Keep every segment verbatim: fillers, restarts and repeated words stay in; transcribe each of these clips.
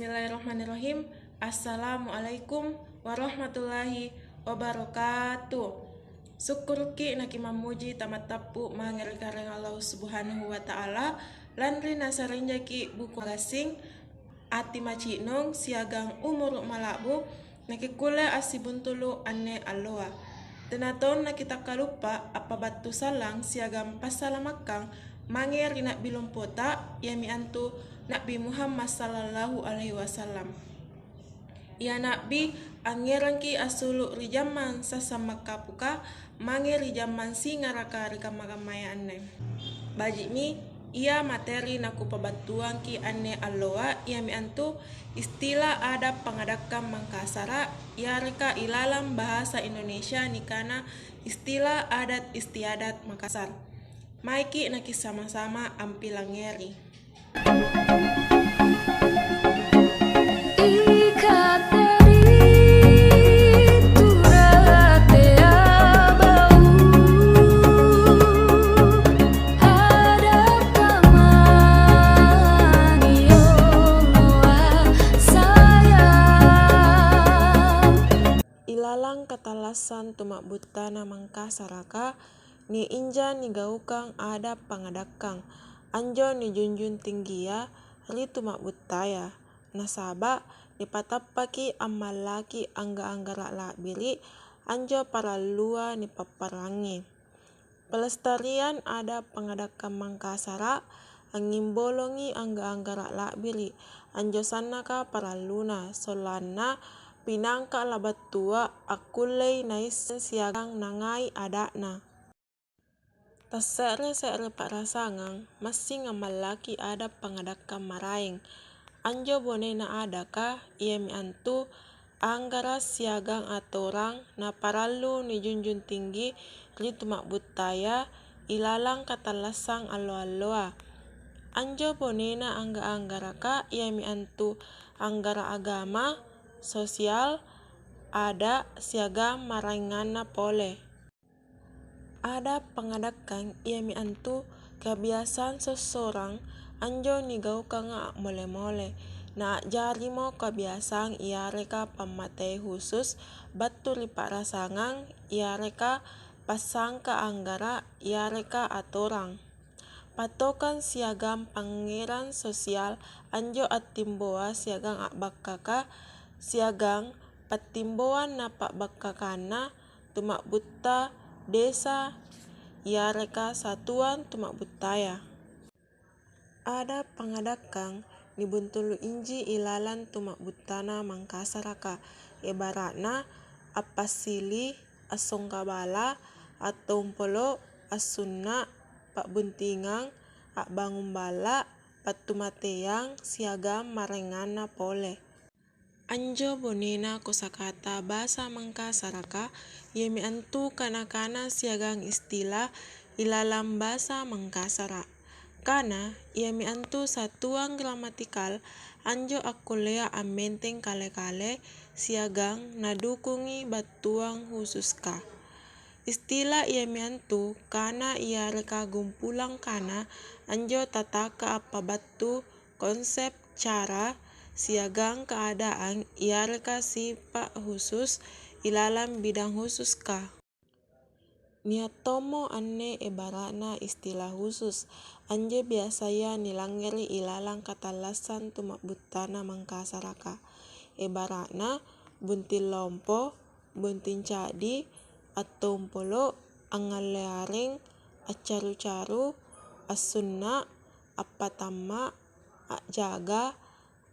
Bismillahirrahmanirrahim. Assalamualaikum warahmatullahi wabarakatuh. Sukkuruki nakimammuji tamattappu mange ri Karaeng Allahu Subhanahu wa Ta'ala, lanri nasarenjaki buku magassing, ati maci'nung, siagang umuru' mala'bu, nakikkulle assibuntulu' anne alloa. Tena tonna kitakkaluppa appabattu sallang siagang passalamakkang mange ri Na'bi lompota, iami antu Na'bi Muhammad sallallahu alaihi wasallam. Ia Na'bi angngerangki assulu' ri jammang sassang makkapuka mange ri jammang singaraka ri kamma-kammaya anne. Baji'mi ia materi nakupabattuangki anne alloa, iami antu istilah adat pangadakkang Mangkasara', yareka ilalang bahasa Indonesia nikana istilah adat istiadat Makassar. Maeki' nakisama-sama ampilangngeri. Ikateri turatea bau, ada tamani oloa sayang. Ilalang katallassang tuma'buttana Mangkasaraka, niinja nigaukang ada' pangadakkang anjo nijunjung tinggia ri tuma'buttaya, nasaba' nipatappaki ammallaki angga-anggara' la'biri' anjo parallua nipapparangi. Pelestarian ada' pangadakkang Mangkasara', angngimbolongi angga-anggara' la'biri' anjo sannaka paralluna, sollanna pinangka labattua akkullei naisseng siagang nangai ada'na. Tasse're-se're pa'rasangang massing ammallaki ada' pangadakkang maraeng. Anjo bonena adaka iami antu anggara' siagang atorang naparallu nijunjung tinggi ri tuma'buttaya ilalang katallassang allo-alloa. Anjo bonena angga-anggaraka iami antu anggara' agama, sosial, ada', siagang maraenganna pole. Ada' pangadakkang iami antu kabiasang sossorang anjo nigaukanga a'mole-mole, na a'jarimo kabiasang iareka pammatei husus battu ri pa'rasangang iareka passangka anggara' iareka atorang. Pattokang siagang pangngerang sosial anjo attimboa siagang a'bakkaka, siagang pattimboang na pa'bakkakanna tuma'butta desa yareka satuang tuma'buttaya. Ada' pangadakkang nibuntulu' inji ilalang tuma'buttana Mangkasaraka, ebara'na appassili, assongkabala', attompolo', assunna', pa'buntingang, a'bangung balla', pattumateang, siagang maraenganna pole. Anjo bonena kosakata basa Mangkasaraka, iami antu kana-kana siagang istilah ilalang basa Mangkasara'. Kana, iami antu satuang gramatikal anjo akkullea ammenteng kale-kale siagang nadukungi battuang hususka. Istilah iami antu kana iareka gumpulang kana anjo tataka appabattu konsep, cara, siagang keadaan iareka sipa' husus ilalang bidang hususka. Nia' tommo anne ebara'na istilah husus, anjo biasaya nilangngere' ilalang katallassang tuma'buttana Mangkasaraka. Ebara'na, bunting lompo, bunting ca'di, attompolo', angngalle areng, accaru-caru, assunna', appatamma', a'jaga,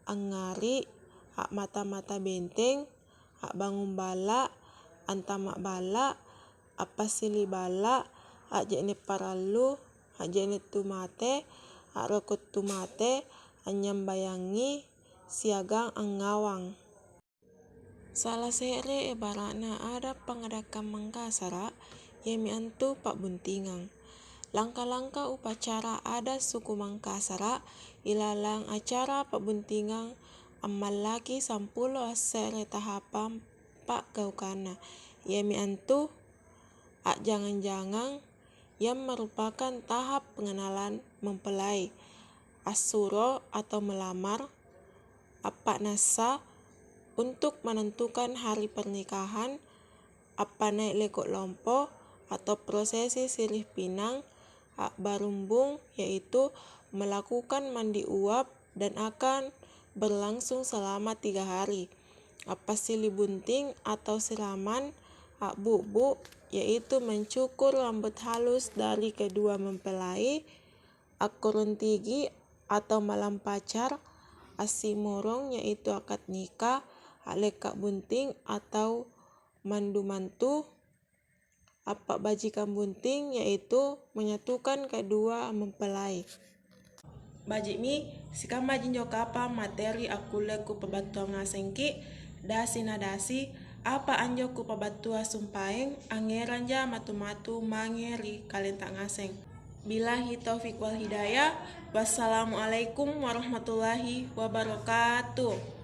angngari', a'mata-mata benteng, a'bangung balla', antama' balla', appassili balla', a'je'ne' parallu, a'je'ne' tu mate, a'roko' tu mate, anynyambayangngi, siagang angngawang. Sala se're ebara'na ada' pangadakkang Mangkasara', iami antu pa'buntingang. Langka-langka upacara ada' suku Mangkasara' ilalang acara pa'buntingang ammallaki sampulo asse're tahapang pa'gaukanna, iami antu, a'jangang-jangang, yang merupakan tahap pengenalan mempelai, assuro atau melamar, appa'nassa untuk menentukan hari pernikahan, appanai' leko' lompo atau prosesi sirih pinang, a'barumbung, yaitu melakukan mandi uap dan akan berlangsung selama tiga hari. Appassili bunting atau siraman, a'bu'bu, yaitu mencukur rambut halus dari kedua mempelai, akkuruntigi atau malam pacar, assimorong, yaitu akad nikah, a'lekka' bunting atau mandu-mantu, appa'bajikang bunting, yaitu menyatukan kedua mempelai. Baji'mi, sikamma jinjo kapang materi akkulle kupabattua ngasengki', dasi na dasi, apa anjo kupabattua sumpaeng, angngeranja matu-matu mange ri kalenta ngaseng. Billahi taufik wal hidayah. Wassalamualaikum warahmatullahi wabarakatuh.